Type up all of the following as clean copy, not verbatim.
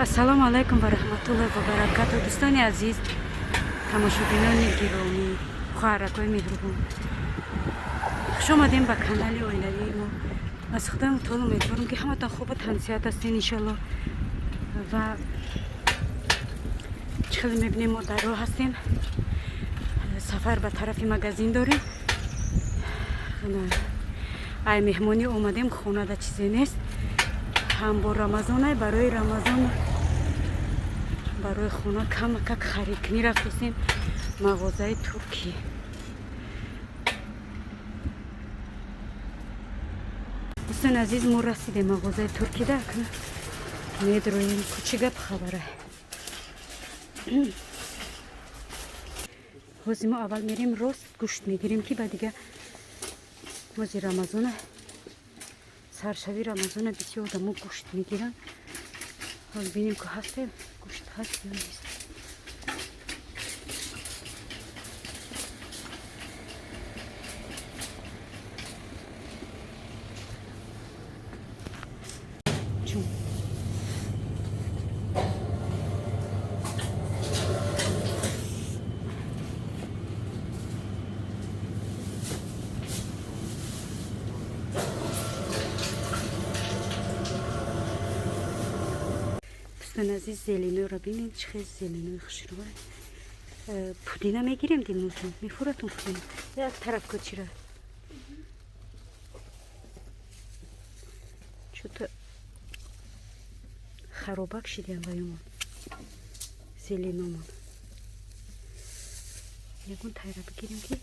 Ассалому алайкум ва раҳматуллоҳи ва баракату. Дӯстони азиз, тамошобинони гиромӣ, хоҳаракҳои меҳрубон, хуш омадем ба канали оилавии мо. Аз Худои мутаол умедворам, ки ҳаматон хубу тансиҳат ҳастен, иншалло. Ва чӣ хеле мебинем, мо дар роҳ ҳастем, сафар ба тарафи магазин дорем. Ай меҳмонӣ омадем, хонада чизе нест. Ҳам бо Рамазонай, барои Рамазон, барои хона камакак харидкунӣ рафтесем мағозаи туркӣ. Дӯстони азиз, мо расидем мағозаи туркида, медроем, ку чӣ гап хабара. Ҳозир мо аввал мерем, рост гӯшт мегирем, ки ба дига ҳозир Рамазона, саршави Рамазона, бисёр одамо гӯшт мегиранд. Ҳол бинем, ку ҳасте гӯшт, ҳаст ё нест. Чун дӯстони азиз, зеленойро бинед, чӣ хел зеленои хушрӯа. Пудина мегирем, дилнозон, мефуратон пудина? Як тараф кочира чӯто харобак шидиам ваюмон, зеленомон. Ягон тайра бигирем, ки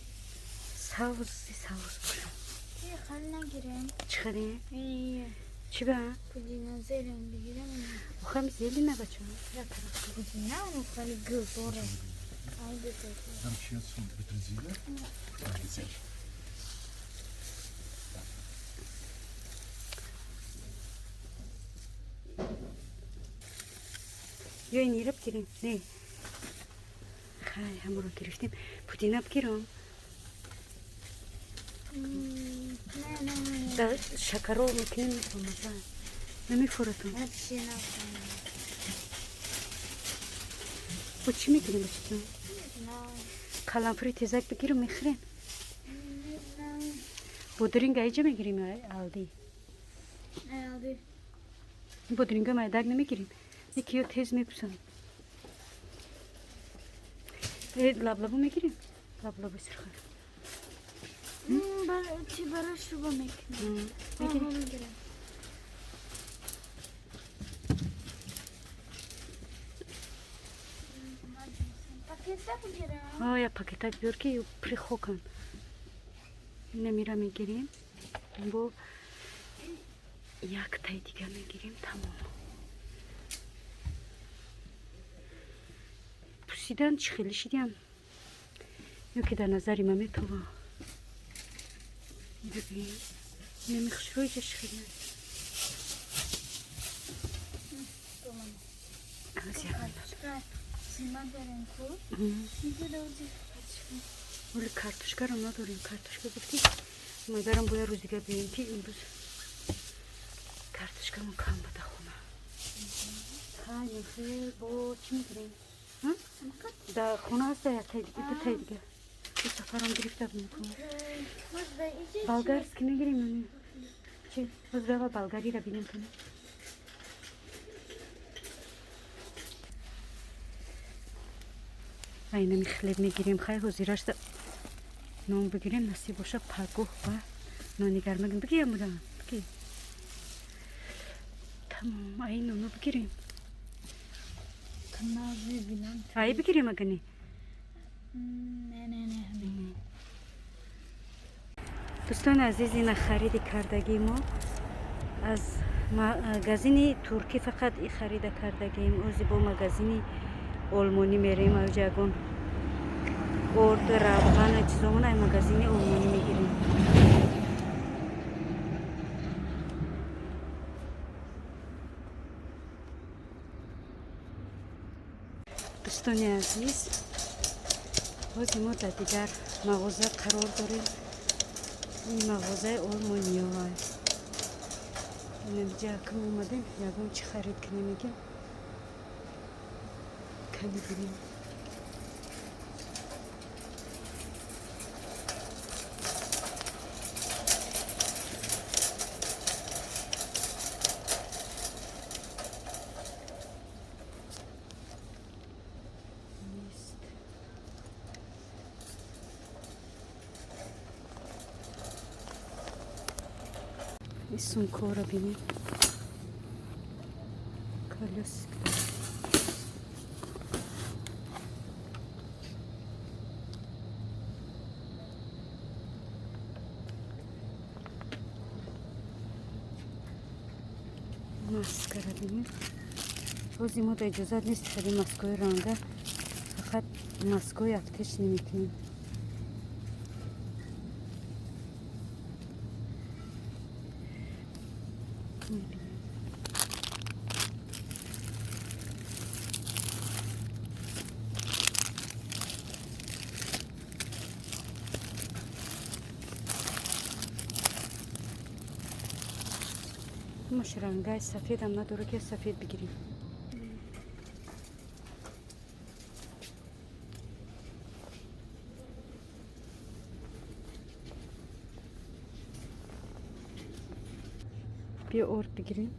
савзи савз бошам. Хал нагирем. Чӣ харем? Ие. Чӣ ба? Пудина, зелень бигирем. Охам зелена, бача, як тараф. Пудина, ну хали гул дора. Ай бетер. Dann Shiraz und Petersilie. Danke sehr. Ё инира бигирем? Не, хай, ҳамаро гирифтем. Пудина бигирам? Не, не, не. Да шакаро мекунем, бамаза намефуратон. Вообще нахуй. Бо чӣ мегирем, бачаҷон? Не знаю. Қаламфури тезак бигирам, мехӯрем? Не знаю. Бодринг аиҷа мегирем ё алди? Алди. Бодринга майдак намегирем, яки ё тез мепусанд. Лаблабу мегирем, лаблабу сирха. Чӣ, барои шуба мекунем? Мегирем. Мегирем. Пакета бигирам. Я пакетак биёр, ки прихокан. Инамира мегирем, бо яктай дига мегирем, тамом. Пусидан чӣ хеле шидиам, ё ки дар назари ма метова. Бибин, инами хушрӯиҷа чӣ хеле. Аз як Картошка зима дорем ку. Инҷо даоди картошка. Оли картошкаро надорем. Картошка гуфтӣ, модарам бояд рӯз дига биёем, ки имрӯз картошкамон кам буда хона. Хай, бо чӣ мегирем? Да хона ҳаста яктай дига, дутай дига. Ду сафарам гирифта будем. Боз ба инҷа. Болгарский мегирем ё не? Чи боз бева болгариро бинем кунем. Айнами хлеб мегирем. Хай, ҳозирашда нон бигирем, насиб боша, пагоҳ ба нони гарм мегирем. Бигир, амуда, бигир. Тамом, ай ноно бигирем. Канал бибинам. Ай бигирем, ага не? Не, не, не, ҳамин. Дӯстони азиз, ина хариди кардагии мо аз магазини туркӣ. Фақат и харида кардагием. Ози бо магазини олмонӣ мерем, аҷа ягон орд, равған, чизомон ай магазини олмонӣ мегирем. Дӯстони азиз, ҳозир мо дар дигар мағоза қарор дорем. Ин мағозаи олмониёа. Инамиҷа акм омадем, ягон чӣ харид кунем, мегем. Кани бинем. Нест. И сумкора бинем. Колесик. Маскара бинем. Бози мо да иҷозат нест хеле маскои ранга, фақат маскои аптечный мекунем. Маш рангай сафедам надора ки сафед бигирем. Биё орд бигирем.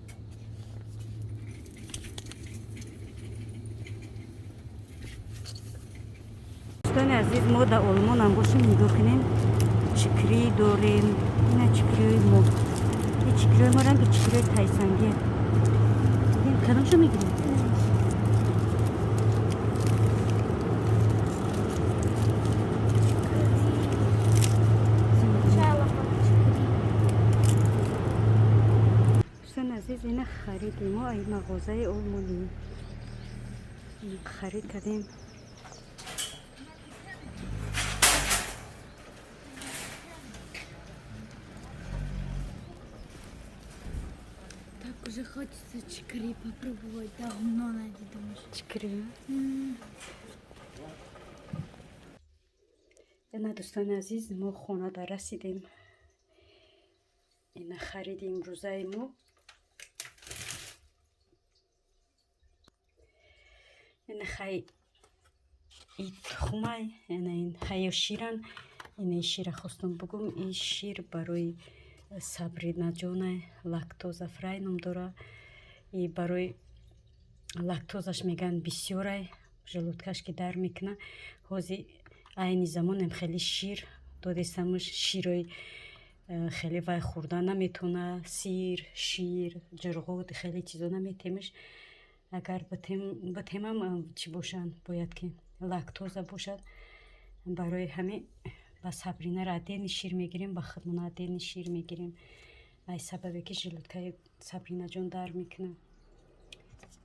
Дӯстони азиз, мо дар Олмонам бошем, нигоҳ кунем, чикрӣ дорем. Ина чикриҳои мо. И чикриҳои мо ранги чикриҳои тайсангӣ. Кадомшо мегирем? Дӯстони азиз, ина хариди мо ай мағозаи олмонӣ. Харид кардем. Так уже хочется чикри попробовать. Давно надо, думаешь. Чикри? Ина дӯстони азиз, мо хонада расидем. Ина хариди имрӯзаи мо. Ина хай и тухмай, ина ин ҳайё ширан. Ина ин шира хостум бугум. Ин шир барои Сабринаҷона лактоза-фрай ном дора. И барои лактозаш мегӯянд бисёрай, желудкаш ки дар мекуна. Ҳози айни замонем хеле шир додесамуш, широи хеле вай хӯрда наметавона. Сир, шир, ҷурғот, хеле чизо наметемш. Агар битемам чӣ бошанд, бояд ки лактоза бошад. Барои ҳамин ба Сабринара отдельный шир мегирем, ба худмона отдельный шир мегирем. Ай сабабе ки желудкаи Сабринаҷон дар мекунад.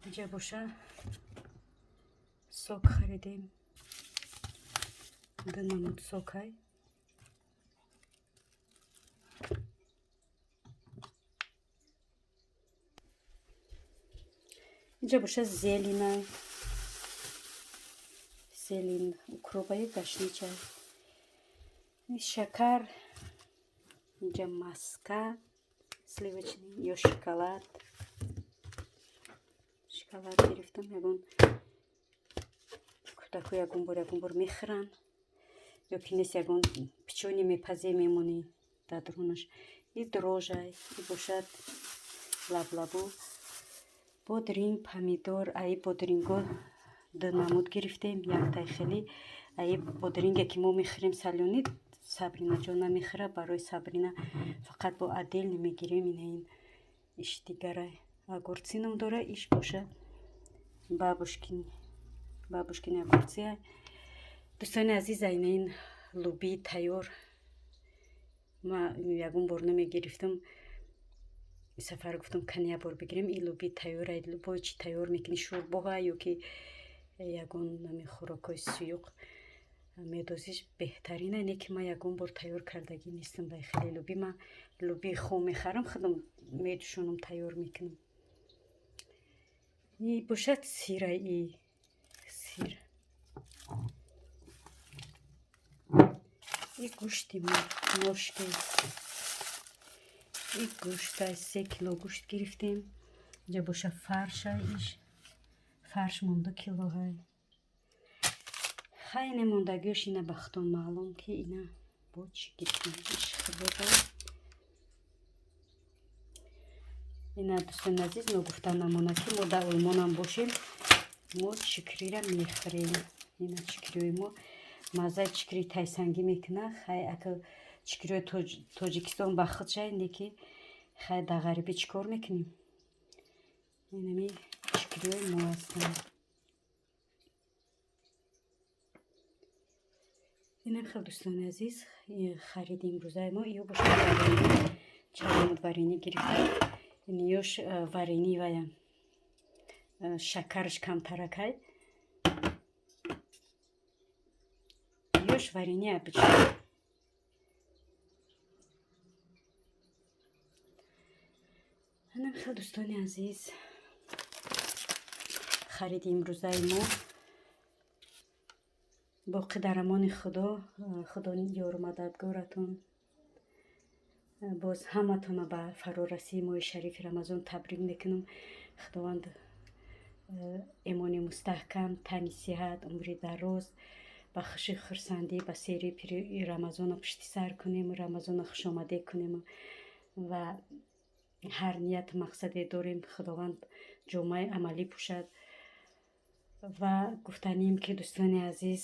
Инҷа боша сок харидем. Ду намуд сокай. Инҷа боша зелина. Зелин укробаю гашничай. Шакар, инҷа маска сливочный ё шоколад. Шоколад гирифтам, ягон кӯдако ягон бор мехӯранд. Ё ки нест ягон печенье мепазе мемонӣ дар дарунаш. И дрожжай, и бошад лаблабу. Бодринг, помидор, аи бодринго ду намуд гирифтем, яктай хеле. Аи бодринге ки мо мехӯрем солёный, Сабринаҷон намехӯра. Барои Сабрина фақат бо отдельный мегирем. Ина ин иш дигарай. Огурцы ном дора, иш боша бабушкини огурцы. Дӯстони азиз, айна ин лубии тайёр ма ягон бор намегирифтам. Сафар гуфтам кани як бор бигирем. Ин лубии тайёр, бо чӣ тайёр мекунӣ, шӯрбоҳа ё ки ягон ҳамин хӯрокҳои суюқ медозиш, беҳтарина. Не ки ман ягон бор тайёр кардагӣ нестам ба хеле луби. Ман лубии хом мехарам, худам медушонам, тайёр мекунам. И бошад сира, и сир. И гӯшти мо ношки. И гӯшта 3 кило гӯшт гирифтем. Инҷа боша фарша, иш фарш мон 2 килоҳай. Хай, немондагиёш ина ба худтон маълум, ки ина бо чӣ гирифтем. Ишхӯрда ина, дӯстони азиз, ногуфта намонад, ки мо дар Олмонам бошем, мо чикрира мехӯрем. Ина чикриҳои мо маззаи чикрии тайсангӣ мекунад. Хай, ака, чикриҳои Тоҷикистон ба худ шай, неки хай, дар ғарибӣ чӣ кор мекунем? Инами чикриҳои мо ҳастанд. Инам хел, дӯстони азиз, хариди имрӯзаи мо. Ё бошад, чаромуд варенӣ гирифта. Ин ёш варенӣ вая шакараш камтаракай, ёш варенӣ обычный. Инам хел, дӯстони азиз, хариди имрӯзаи мо. Боқӣ дар амони Худо. Худо ёру мададгоратон. Боз ҳаматона ба фарорасии моҳи шарифи Рамазон табрик мекунам. Худованд эмони мустаҳкам, тани сиҳат, умри дароз, ба хуши хурсандӣ, ба сери пири Рамазона пушти сар кунем, Рамазона хушомадӣ кунем ва ҳар нияту мақсаде дорем, Худованд ҷомаи амалӣ пӯшад. Ва гуфтанем, ки, дӯстони азиз,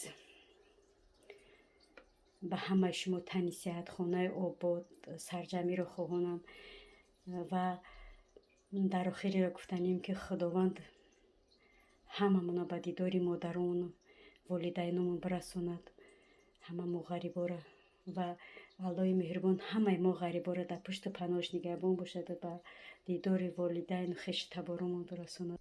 ба ҳамаи шумо тани сиҳат, хонаи обод, сарҷамиро хоҳонам. Ва дар охириро гуфтанем, ки Худованд ҳамамона ба дидори модарону волидайномон бирасонад, ҳама мо ғарибора, ва Аллоҳи меҳрубон ҳамаи мо ғарибора дар пушту паноҳаш нигаҳбон бошад, ба дидори волидайну хешу таборомон бирасонад.